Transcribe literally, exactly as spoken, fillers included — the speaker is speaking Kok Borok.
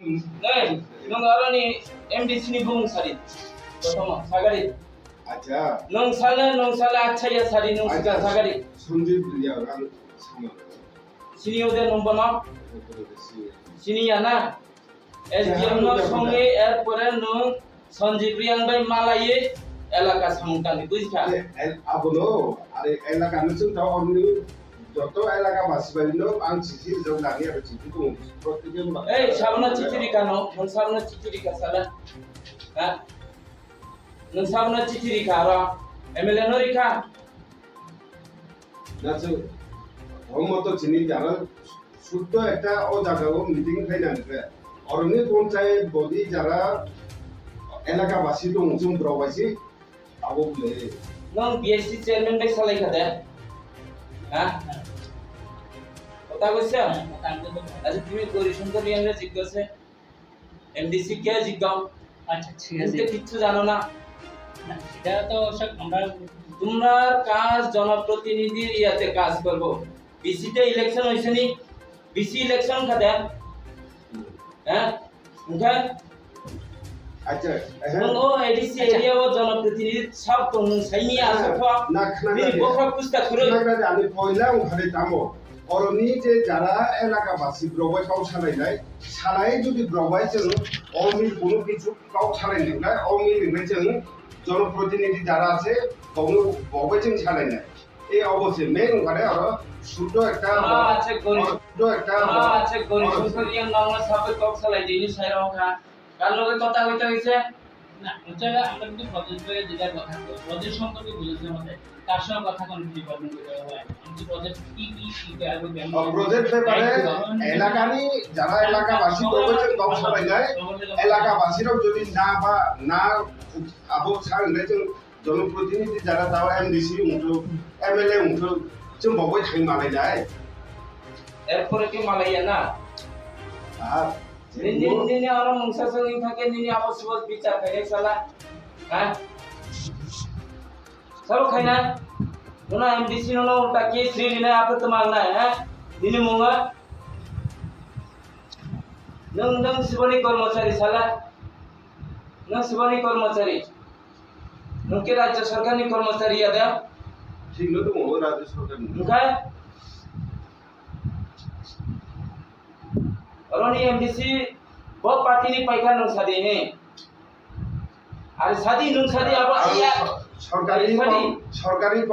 Nei, nwng aroni M D C ni bung sari. Prothom sagari. Acha. Nwng sale, nwng sale, acha ya sari, nwng sika sagari. Sanjib Riya, ang sama. Sini ode nwng bono? Sini ya na? S D M no songwi, erpore nwng Sanjib Reang bai malaiwi elaka samung tangdi, bujikha? Abono, are elaka no chwng tao orni joto elaka basi bai no ang chithi rijak nani aro chithi tongo. Ei, sabono chithi rikha no, nwng sabono chithi rikha sala. Ha? Nwng sabono chithi rikha aro M L A no rikha. Nachu, hom moto chini jara suddo ekta o jaga o meeting khai nang khe. Oroni ponchayat body jara elaka basi tong chwng borok bai si abo bole. Nwng B S C chairman bai salai kha de? Ha? Kota koisa? Acha tumi Gauri Shankar Reang le jigga se. M D C ke jigga? আচ্ছা, ঠিক তুমি আছে। তো কিচ্ছু জানো না। না, এটা তো সব আমরা তোমরা কাজ জনপ্রতিনিধির ইয়াতে কাজ করবো। B C te election হইছে নি? B C election খাতে? হ্যাঁ? উঠে? আচ্ছা, হ্যাঁ। এবং ও A D C area ও জনপ্রতিনিধি সব তো সাইনি আছে তো। না, না, না, বকরা পুস্তা করে। না, না, না, আমি পয়লা ওখানে দামো। Oroni je jara elaka basi borok bai kok salai nai, salai jodi borok bai chwng o mil kunu kichu kok salai nai, o mil hinwi chwng jonoprotinidhi jara ase, bono bo bai chwng salai nai. E obo se main wngkha de oro suddo ekta, ah, acha, gori-, suddo ekta, ah, acha, gori-, suddo yang nangma sabai kok salai dini sai rok kha. Kar loge kota hoite hoise? না, হচ্ছে আমরা কিন্তু প্রজেক্ট ব্যাপারে যেটা কথা বলি, প্রজেক্ট সম্পর্কে বুঝেছি আমাদের, তার সঙ্গে কথা কোনো ডিপার্টমেন্ট করে হয়। কিন্তু প্রজেক্ট কি কি শিখবে এবং কেমন ও, প্রজেক্ট ব্যাপারে এলাকানি যারা এলাকাবাসী রয়েছে, কম সবাই যায়, এলাকাবাসীরাও যদি না বা না আবো ছাড়লে তো জনপ্রতিনিধি যারা তাও এমডিসি উঠো, এমএলএ উঠো, চুম্বক থাকি মালাই যায়। এরপরে কি মালাইয়া না? আর Nini, nini oro mungsa songwi thangkhe nini abo subo bichar khainai sala. Ha? Sabo khainai? Nono M D C nono ulta case ri rinai apre twma wngnai, ha? Nini mungo? Nwng, nwng siboni kormochari sala? Nwng siboni kormochari? Nwng khe rajya sarkarni kormochari ya da? Thik no tongo, rajya sarkarni. Wngkha? Oroni M D C bo party ni paikha nwng sadi he. Ari sadi nwng sadi abo iya. Sorkari, sorkari